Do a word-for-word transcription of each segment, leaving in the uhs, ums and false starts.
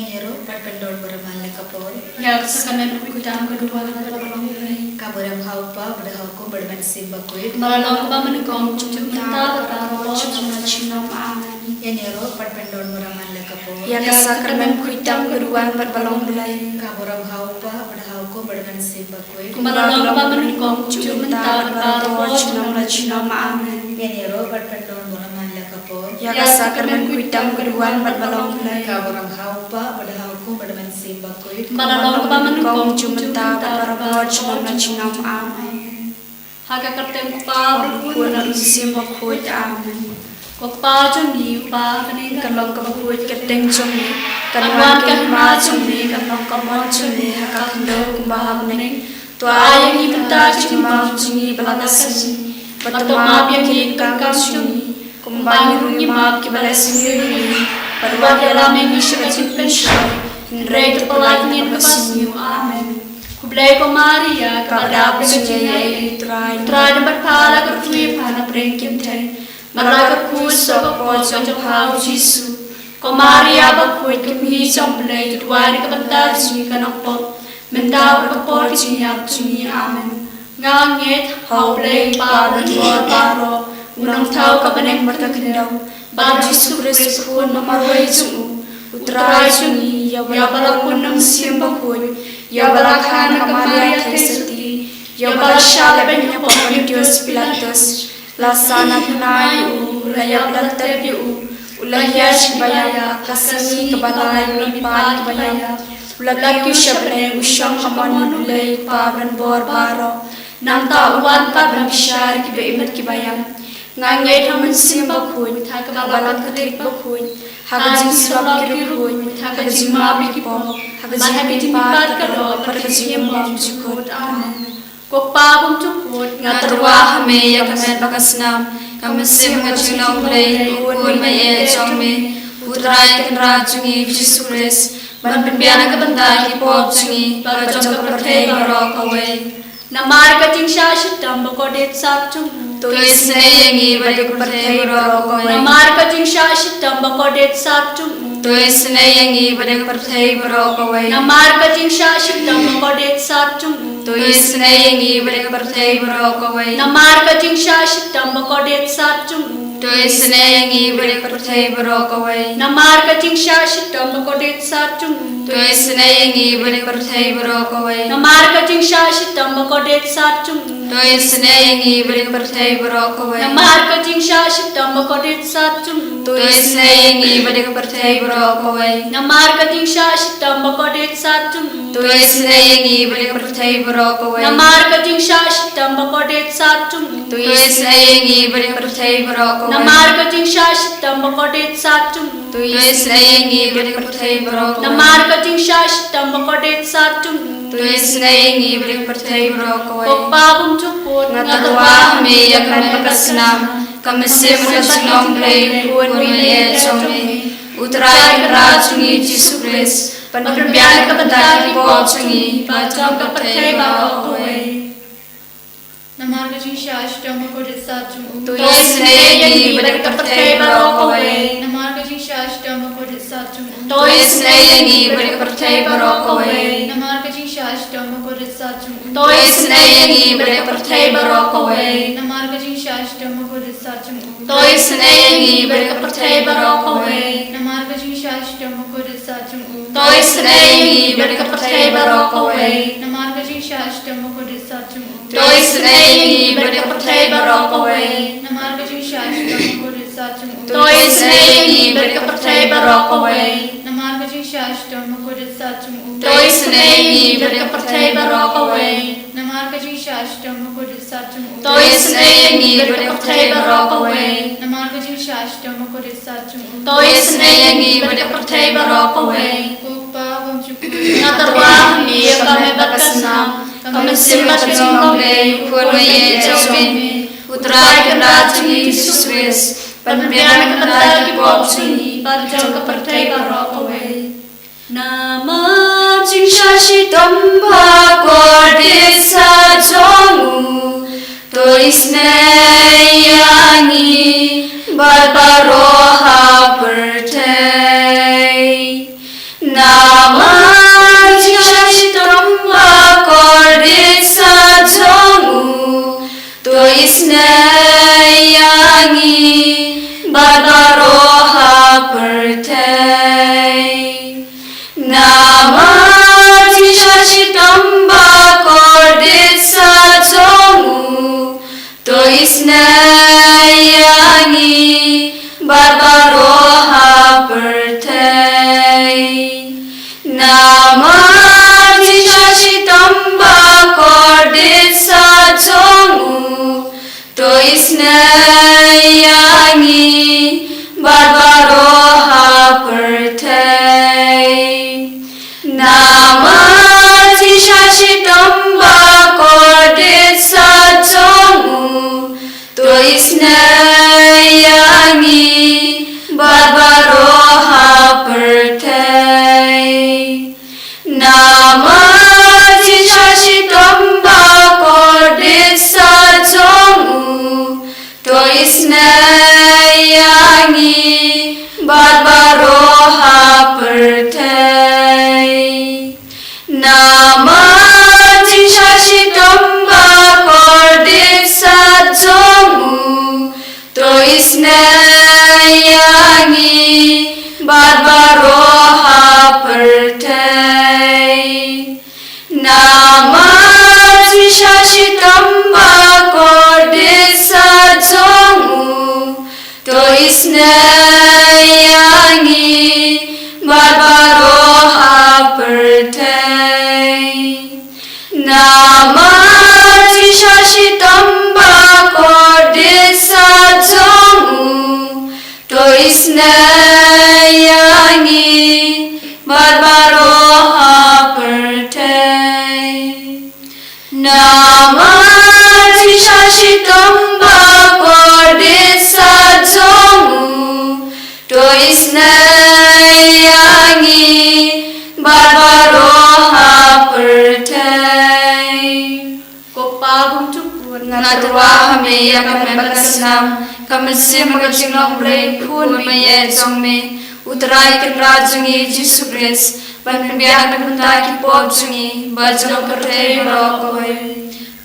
Ïa ruh, bad pyndon bad pynman la ka por. Ïa ka sakramen khuid tam ka duwan bad balang Blei. Kaba rem ha u Kpa, bad ha u Khun, bad ha u Mynsiem Bakhuid. Kumba la long kaba nyngkong, kumjuh mynta, bad baroh, junom la junom. Amen. Ïa ruh, bad pyndon bad pynman la ka por. Ïa ka sakramen khuid tam ka duwan bad balang Blei. Kaba rem ha u Kpa, bad ha u Khun, bad ha u Mynsiem Bakhuid. Kumba la long kaba nyngkong, kumjuh mynta, bad baroh, junom la junom. Amen. Ïa ruh, bad pyndon bad pynman la ka por. Ïa ka sakramen khuid tam ka duwan bad balang Blei. Kaba rem ha u Kpa, bad ha u Khun, bad ha u Mynsiem Bakhuid. Kumba la long kaba nyngkong, kumjuh mynta, bad baroh, junom la junom. Amen. Ha ka kyrteng u Kpa, bad u Khun, bad u Mynsiem Bakhuid. Amen. Ko Kpa jong ngi uba ha bneng, kan long kaba khuid ka kyrteng jong me, kan wan ka hima jong me, kan long ka mon jong me ha ka khyndew kumba ha bneng. To ai ïa ngi mynta ka jingbam jong ngi ba la ka sngi, bad to map ïa ngi ki kam jong ngi, kumba ngi ruh ngi map ïa kiba leh sniew ïa ngi, bad wat ïalam ïa ngi sha ka jingpynshoi, hynrei to pyllait ïa ngi na kaba sniew. Amen. Khublei ko Maria, kaba dap da ka jingaiei, U Trai u dang bad pha, la ka kyrkhu ïa pha na pdeng ki kynthei, bad la ka kyrkhu soh ka kpoh jong pha u Jisu. Ko Maria bakhuid, ka kmie jong U Blei, to duwai na ka bynta jong ngi ki nongpop, mynta bad ha ka por ka jingïap jong ngi. Amen. Nga ngeit ha U Blei Kpa Donbor Baroh, U Nongthaw ka bneng bad ka khyndew, bad U Jisu Khrist U Khun ba marwei jong u, U Trai jong ngi, ïa uba la khun na u Mynsiem Bakhuid, ïa uba la kha na ka Maria Theisotti, ïa uba la shah leh ban ïa u Pontius Pilatus, la sah, la tnai ïa u, la ïap, la tep ïa u, u la hiar sha kiba ïap, ka sngi kaba lai u la mihpat ïa kiba ïap, u la kiew sha bneng, u shong ha ka mon U Blei Kpa Donbor Baroh. Nangta un wan pat ban bishar ïa kiba im bad kiba ïap. Nga ngeit ha u Mynsiem Bakhuid, ha kaba Ïing Katholik bakhuid, ha ka jingsyllok ki riewkhuid, ha ka jingmap ïa ki pop, ha ka jingmihpat ka doh, bad ha ka jingim bymjukut. Amen. Ko Kpa bymjukut, nga tyrwa ha me ïa ka met bad ka snam, ka mynsiem ka jinglong Blei, u Khun ba ïeit jong me, U Trai Kynrad jong ngi Jisu Khrist, ban pynbiang na ka bynta ki pop jong ngi, bad jong ka pyrthei baroh kawei. Namar ka jingshah shitom ba kordit sat jong u, to isynei ïa ngi bad ïa ka pyrthei baroh kawei. Namar ka jingshah shitom ba kordit sat jong u, to isynei ïa ngi bad ïa ka pyrthei baroh kawei. Namar ka jingshah shitom ba kordit sat jong u, to isynei ïa ngi bad ïa ka pyrthei baroh kawei. Namar ka jingshah shitom ba kordit sat jong u, to isynei ïa ngi bad ïa ka pyrthei baroh kawei. Namar ka jingshah shitom ba kordit sat jong u, to isynei ïa ngi bad ïa ka pyrthei baroh kawei. Namar ka jingshah shitom ba kordit sat jong u, to isynei ïa ngi bad ïa ka pyrthei baroh kawei. Namar ka jingshah shitom ba kordit sat jong u, to isynei ïa ngi bad ïa ka pyrthei baroh kawei. Namar ka jingshah shitom ba kordit sat jong u, to isynei ïa ngi bad ïa ka pyrthei baroh kawei. Namar ka jingshah shitom ba kordit sat jong u, to isynei ïa ngi bad ïa ka pyrthei baroh kawei. Namar ka jingshah shitom ba kordit sat jong u, to isynei ïa ngi bad ïa ka pyrthei baroh kawei. Namar ka jingshah shitom ba kordit sat jong u, to isynei ïa ngi bad ïa ka pyrthei baroh kawei. Ko Kpa bymjukut, nga tyrwa ha me ïa ka met bad ka snam, ka mynsiem ka jinglong Blei, u Khun ba ïeit jong me, U Trai Kynrad jong ngi Jisu Khrist, ban pynbiang na ka bynta ki pop jong ngi, bad jong ka pyrthei baroh kawei. Namar ka jingshah shitom ba kordit sat jong u, to isynei ïa ngi bad ïa ka pyrthei baroh kawei. Namar ka jingshah shitom ba kordit sat jong u, to isynei ïa ngi bad ïa ka pyrthei baroh kawei. Namar ka jingshah shitom ba kordit sat jong u, to isynei ïa ngi bad ïa ka pyrthei baroh kawei. Namar ka jingshah shitom ba kordit sat jong u, to isynei ïa ngi bad ïa ka pyrthei baroh kawei. Namar ka jingshah shitom ba kordit sat jong u, to isynei ïa ngi bad ïa ka pyrthei baroh kawei. Namar ka jingshah shitom ba kordit sat jong u, to isynei ïa ngi bad ïa ka pyrthei baroh kawei. Namar ka jingshah shitom ba kordit sat jong u, to isynei ïa ngi bad ïa ka pyrthei baroh kawei. Namar ka jingshah shitom ba kordit sat jong u, to isynei ïa ngi bad ïa ka pyrthei baroh kawei. Namar ka jingshah shitom ba kordit sat jong u, to isynei ïa ngi bad ïa ka pyrthei baroh kawei. Namar ka jingshah shitom ba kordit sat jong u, to isynei ïa ngi bad ïa ka pyrthei baroh kawei. Ko Kpa bymjukut, nga tyrwa ha me ïa ka met bad ka snam, ka mynsiem ka jinglong Blei, u Khun ba ïeit jong me, U Trai Kynrad jong ngi Jisu Khrist, ban pynbiang na ka bynta ki pop jong ngi, bad jong ka pyrthei baroh kawei. Namar jingshah shitom ba kordit sat jong u, to isynei ïa ngi bad baroh ha pyrthei. Na Isynei ïa ngi bad baroh ha pyrthei. Namar jingshah shitom bakordit sat jong u. To isynei ïa ngi bad baroh ha pyrthei. Namar jingshah shitom bakordit sat jong u. To isynei ïa ngi bad baroh ha pyrthei. Ko Pa bymjukut, nga tyrwa ha me ïa ka met bad ka snam, ka mynsiem bad ka jinglong blei, u khun ba ïeit jong me, U Trai Kynrad jong ngi Jisu Khrist, ban pynbiang na ka bynta ki pop jong ngi bad jong ka pyrthei baroh kawei.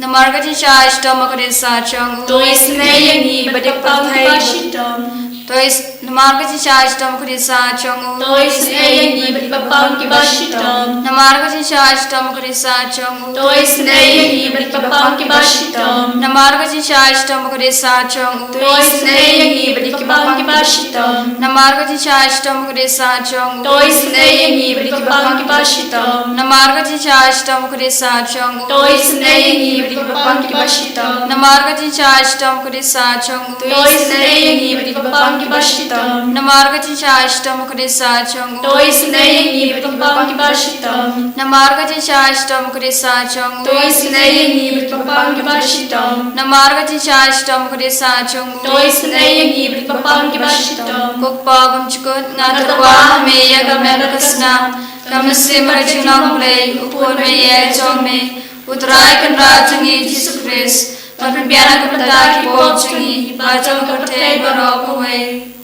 Namar ka jingshah shitom bakordit sat jong u. To isynei ïa ngi bad ïa ka pang kiba shitom. To is Namar ka jingshah shitom bakordit sat jong u. To isynei ïa ngi bad ïa ka pang kiba shitom. Namar ka jingshah shitom bakordit sat jong u. To isynei ïa ngi bad ïa ka pang kiba shitom. Namar ka jingshah shitom bakordit sat jong u. To isynei ïa ngi bad ïa ka pang kiba shitom. Namar ka jingshah shitom bakordit sat jong u. To isynei ïa ngi bad ïa ka pang kiba shitom. Namar ka jingshah shitom bakordit sat jong u. To isynei ïa ngi bad ïa ka pang kiba shitom. Namar ka jingshah shitom bakordit sat jong u. To isynei ïa ngi bad ïa ka pang kiba shitom. Namar ka jingshah shitom bakordit sat jong u. To isynei ïa ngi bad ïa ka pang kiba shitom. Namar ka jingshah shitom bakordit sat jong u. To isynei ïa ngi bad ïa ka pang kiba shitom. Namar ka jingshah shitom bakordit sat jong u. To isynei ïa ngi bad ïa ka pang kiba shitom. Ko Pa bymjukut, nga tyrwa ha me ïa ka met bad ka snam, ka mynsiem bad ka jinglong blei, u khun ba ïeit jong me, U Trai Kynrad jong ngi Jisu Khrist, ban pynbiang na ka bynta ki pop jong ngi bad jong ka pyrthei baroh kawei.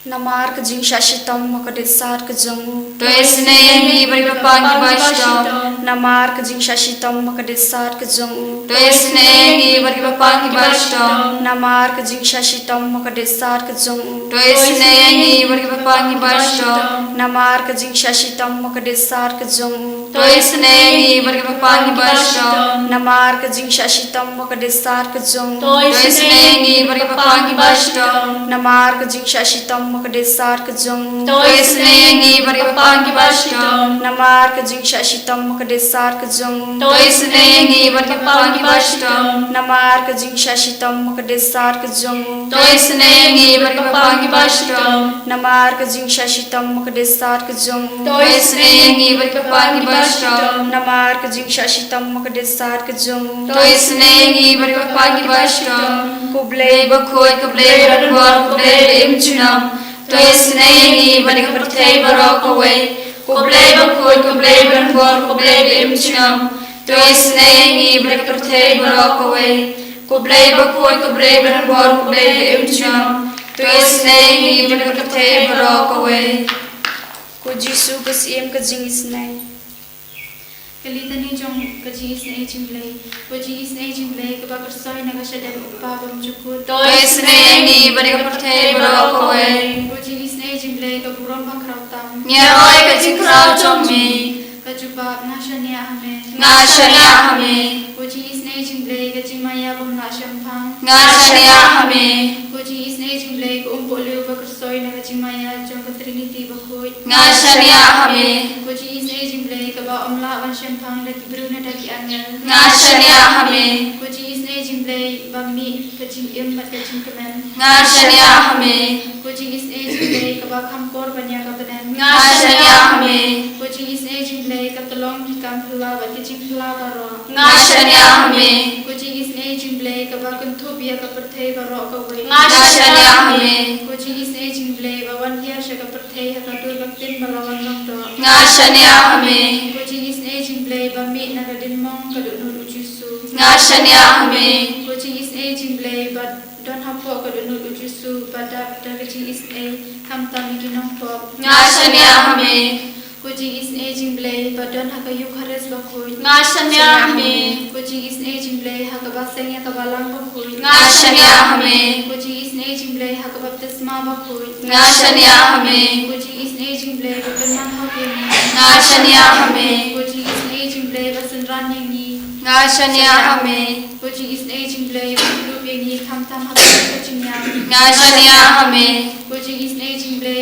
Namar ka jingshah shitom bakordit sat ka jong u. To isynei ïa ngi bad ïa ka pang kiba shitom. Namar ka jingshah shitom bakordit sat ka jong u. To isynei ïa ngi bad ïa ka pang kiba shitom. Namar ka jingshah shitom bakordit sat ka jong u. To isynei ïa ngi bad ïa ka pang kiba shitom. Namar ka jingshah shitom bakordit sat ka jong u. To isynei ïa ngi bad ïa ka pang kiba shitom. Namar ka jingshah shitom bakordit sat ka jong u. To isynei ïa ngi bad ïa ka pang kiba shitom. Namar ka jingshah shitom bakordit sat ka jong u. To isynei ïa ngi bad ïa ka pang kiba shitom. Namar ka jingshah shitom bakordit sat ka jong u. To isynei ïa ngi bad ïa ka pang kiba shitom. Namar ka jingshah shitom bakordit sat ka jong u. To isynei ïa ngi bad ïa ka pang kiba shitom. Namar ka jingshah shitom bakordit sat ka jong u. To isynei ïa ngi bad ïa ka pang kiba shitom. Namar ka jingshah shitom bakordit sat ka jong u. To isynei ïa ngi bad ïa ka pang kiba shitom. Ko Blei bakhuid, ko Blei badonbor, ko Blei ba im junom. To isynei ïa ngi bad ïa ka pyrthei baroh kawei. Ko Blei bakhuid, ko Blei badonbor, ko Blei ba im junom. To isynei ïa ngi bad ïa ka pyrthei baroh kawei. Ko Blei bakhuid, ko Blei badonbor, ko Blei ba im junom. To isynei ïa ngi bad ïa ka pyrthei baroh kawei. Ko Jisu ka Syiem ka jingisynei. Ka litani jong ka jingisynei jong U Blei. Ko jingisynei jong U Blei kaba kyrsoi na ka shadem U Kpa bymjukut. To isynei ïa ngi bad ïa ka pyrthei baroh kawei. Ko jingisynei jong U Blei ka burom bakhraw tam. Ngi ïaroh ïa ka jingkhraw jong me. Ka jubab, nga shaniah ha me. Nga shaniah ha me. Ko jingisynei jong U Blei ka jingmaïa bym lah shemphang. Nga shaniah ha me. Ko jingisynei jong U Blei ka umpohliew ba kyrsoi na ka jingmaïa jong ka Trinity bakhuid. Nga shaniah ha me. Ko jingisynei jong U Blei kaba ym lah ban shemphang da ki briew ne da ki angel. Nga shaniah ha me. Ko jingisynei jong U Blei ba mih ka jingim bad ka jingkmen. Nga shaniah ha me. Ko jingisynei jong U Blei kaba kham por ban ïa ka bneng. Nga shaniah ha me. Ko jingisynei jong U Blei ka tyllong ki kam phylla bad ki jingphylla baroh. Nga shaniah ha me. Ko jingisynei jong U Blei kaba kynthup ïa ka pyrthei baroh kawei. Nga shaniah ha me. Ko jingisynei jong U Blei ba wan hiar sha ka pyrthei ha ka dur ba ktien ba la wan long doh. Nga shaniah ha me. Ko jingisynei jong U Blei ba mih na ka diengmong ka dohnud U Jisu. Nga shaniah ha me. Ko jingisynei jong U Blei ba don hapoh ka dohnud U Jisu, ba dap da ka jingisynei khamtam ïa ki nongpop. Nga shaniah ha me. Ko jingisynei jong U Blei ba don ha ka Eukharist bakhuid. Nga shaniah ha me. Ko jingisynei jong U Blei ha kaba seng ïa ka balang bakhuid. Nga shaniah ha me. Ko jingisynei jong U Blei ha ka baptisma bakhuid. Nga shaniah ha me. Ko jingisynei jong U Blei ba pynman hok ïa ngi. Nga shaniah ha me. Ko jingisynei jong U Blei ba synran ïa ngi. Nga shaniah ha me. Ko jingisynei jong U Blei ba kyllup ïa ngi khamtam ha ka jingïap. Nga shaniah ha me.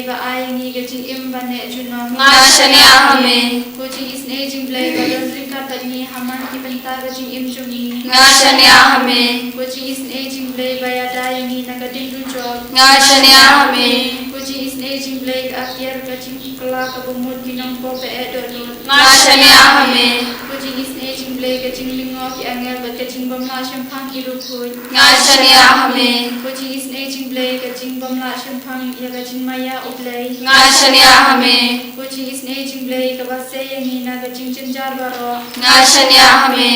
ba ai ïa ngi ka jingim ba neh junom. Nga shaniah ha me. Ko jingisynei jong U Blei ba don ryngkat bad ngi ha man ki bynta ka jingim jong ngi. Nga shaniah ha me. Ko jingisynei jong U Blei ba ïada ïa ngi na ka ding dujok. Nga shaniah ha me. Ko jingisynei jong U Blei ka atiar ka jingkylla kaba mut ki nongpop ba eh dohnud. Nga shaniah ha me. Ko jingisynei jong U Blei ka jinglyngngoh ki angel bad ka jingbymlah shemphang ki riewkhuid. Nga shaniah ha me. Ko jingisynei jong U Blei ka jingbymlah shemphang ïa ka jingmaïa U Blei. Nga shaniah ha me. Ko jingisynei jong U Blei kaba sei ïa ngi na ka jingjynjar baroh. Nga shaniah ha me.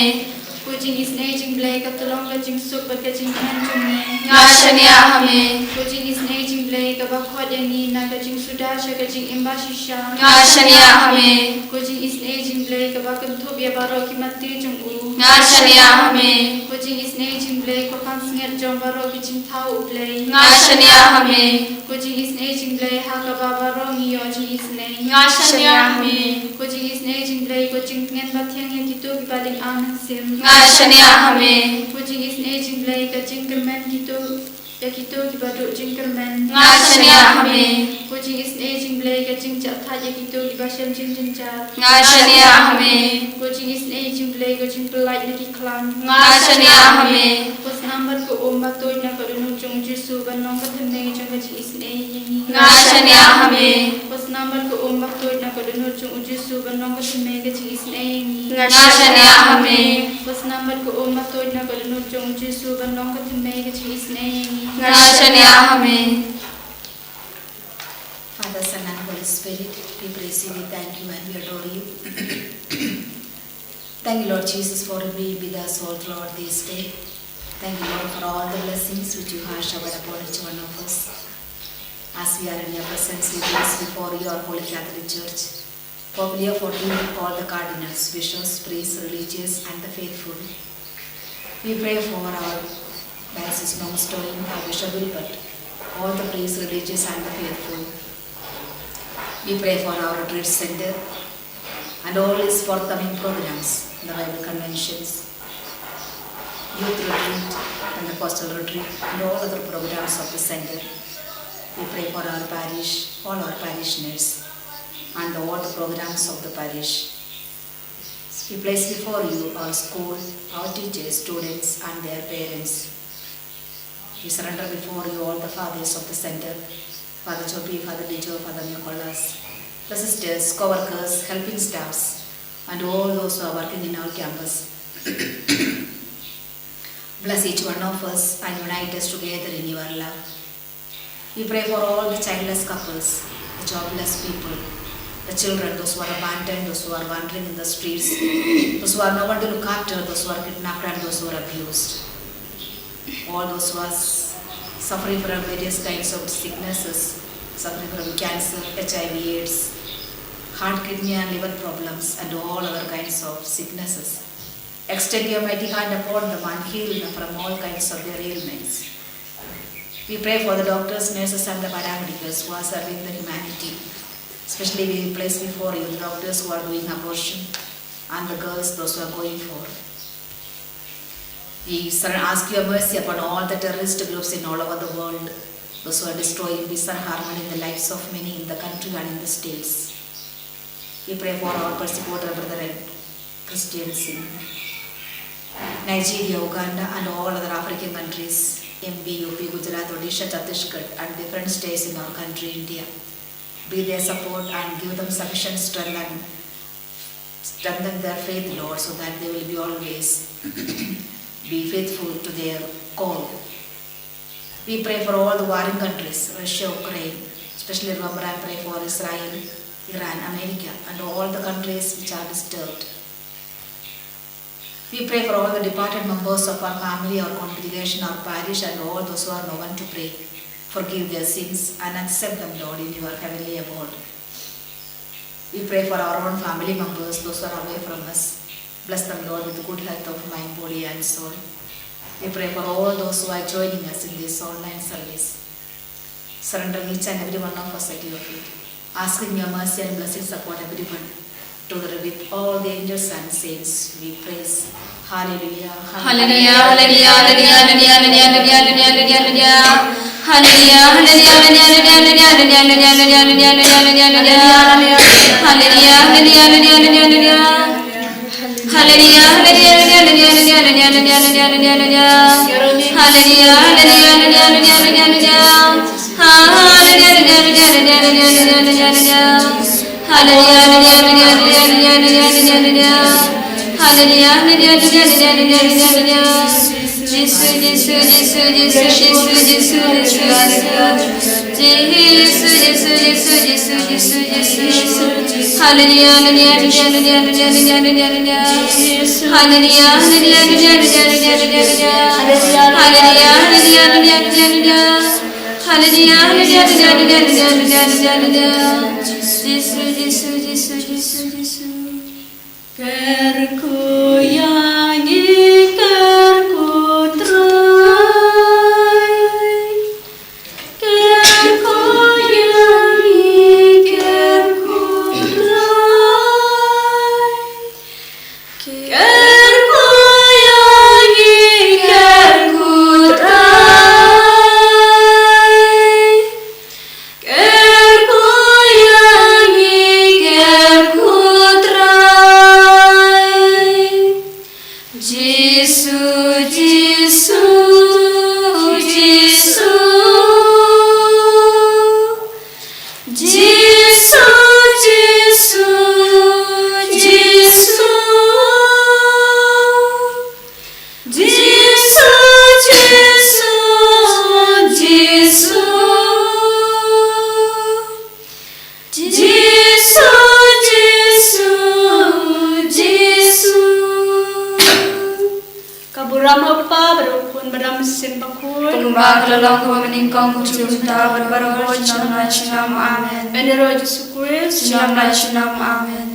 Ko jingisynei jong U Blei ka tyllong ka jingsuk bad ka jingkmen jong ngi. Nga shaniah ha me. Ko jingisynei jong U Blei kaba khot ïa ngi na ka jingsuda sha ka jingim ba shisha. Nga shaniah ha me. Ko jingisynei jong U Blei kaba kynthup ïa baroh ki mate jong u. Nga shaniah ha me. Ko jingisynei jong U Blei ko pansngiat jong baroh ki jingthaw U Blei. Nga shaniah ha me. Ko jingisynei jong U Blei ha kaba baroh ngi ïoh jingisynei. Nga shaniah ha me. Ko jingisynei jong U Blei ko jingtngen ba thiang ïa kito kiba lyngba mynsiem. Nga shaniah ha me. Ko jingisynei jong U Blei ka jingkyrmen kito ïa kito kiba duh jingkyrmen. Nga shaniah ha me. Ko jingisynei jong U Blei ka jingjahthait ïa kito kiba shem jingjynjar. Nga shaniah ha me. Ko jingisynei jong U Blei ko jingpyllait na ki khlam. Nga shaniah ha me. Ko snam bad ko um ba tuid na ka dohnud jong U Jisu ban long ka thymmei jong ka jingisynei ïa ngi. Nga shaniah ha me. Ko snam bad ko um ba tuid na ka dohnud jong U Jisu ban long ka thymmei ka jingisynei ïa ngi. Nga shaniah ha me. Ko snam bad ko um ba tuid na ka dohnud jong U Jisu ban long ka thymmei ka jingisynei ïa ngi. Nga shaniah ha me. Father, Son, and Holy Spirit, we praise you, we thank you, and we adore you. Thank you, Lord Jesus, for being with us all throughout this day. Thank you, Lord, for all the blessings which you have showered upon each one of us. As we are in your presence, we place before you our Holy Catholic Church, popularly ordaining all the cardinals, bishops, priests, religious, and the faithful. We pray for our Diocese Nongstoin, our Bishop Wilbert, all the priests, religious, and the faithful. We pray for our retreat center and all its forthcoming programs, the Bible conventions, youth retreat, and the pastoral retreat, and all other programs of the center. We pray for our parish, all our parishioners, and all the programs of the parish. We place before you our school, our teachers, students, and their parents. We surrender before you all the fathers of the center, Father Chopi, Father Lijo, Father Nicholas, the sisters, co-workers, helping staffs, and all those who are working in our campus. Bless each one of us and unite us together in your love. We pray for all the childless couples, the jobless people, the children, those who are abandoned, those who are wandering in the streets, those who have no one to look after, those who are kidnapped and those who are abused. All those who are s- suffering from various kinds of sicknesses, suffering from cancer, H I V, AIDS, heart, kidney and liver problems, and all other kinds of sicknesses. Extend your mighty hand upon them and heal them from all kinds of their ailments. We pray for the doctors, nurses, and the paramedics who are serving the humanity. Especially, we place before you the doctors who are doing abortion and the girls, those who are going for. We sur- ask your mercy upon all the terrorist groups in all over the world, those who are destroying peace and harmony in the lives of many in the country and in the states. We pray for our persecuted brethren, Christians in Nigeria, Uganda, and all other African countries, M P, U P, Gujarat, Odisha, Chhattisgarh, and different states in our country, India. Be their support and give them sufficient strength and strengthen their faith, Lord, so that they will be always be faithful to their call. We pray for all the warring countries, Russia, Ukraine, especially remember and pray for Israel, Iran, America, and all the countries which are disturbed. We pray for all the departed members of our family, our congregation, our parish, and all those who are no one to pray. Forgive their sins and accept them, Lord, in your heavenly abode. We pray for our own family members, those who are away from us. Bless them, Lord, with good health of mind, body, and soul. We pray for all those who are joining us in this online service. Surrendering each and every one of us at your feet. Asking your mercy and blessings upon everyone. Together with all the angels and saints, we praise. Hallelujah, hallelujah, hallelujah, hallelujah, hallelujah, hallelujah, hallelujah, hallelujah, hallelujah. Hallelujah, hallelujah, hallelujah, hallelujah. Hallelujah, hallelujah, hallelujah, hallelujah. Hallelujah, hallelujah, hallelujah, hallelujah. Hallelujah, hallelujah, hallelujah, hallelujah. Hallelujah, hallelujah, hallelujah, hallelujah, hallelujah. Hallelujah, hallelujah, hallelujah, hallelujah, hallelujah. Hallelujah, hallelujah, hallelujah, hallelujah, hallelujah. Jisu, Jisu, Jisu, Jisu, Jisu, Jisu, Jisu. Jisu, Jisu, Jisu, Jisu, Jisu, Jisu. Hallelujah, hallelujah, hallelujah, hallelujah, hallelujah, hallelujah. Hallelujah, hallelujah, hallelujah, hallelujah, hallelujah. Hallelujah, hallelujah, hallelujah, hallelujah, hallelujah. Hallelujah, hallelujah, hallelujah, hallelujah, hallelujah, hallelujah. Jisu, Jisu, Jisu, Jisu, Jisu. Kyrkhu ïa ngi, kyrkhu Trai. Kyrkhu ïa ngi, kyrkhu Trai. Kyrkhu ïa ngi, kyrkhu Trai. Kyrkhu ïa ngi, kyrkhu Trai. Jisu, Jisu, Jisu. Jisu, Jisu, Jisu. Jisu, Jisu, Jisu. Jisu, Jisu, Jisu. Ka burom ha u Kpa bad ha u Khun bad ha u Mynsiem Bakhuid. Kumba ka la long, kumba mynnyngkong, kumjuh mynta bad baroh shi snem la shi snem. Amen. Ïa u Jisu Khrist. Shi snem la shi snem. Amen.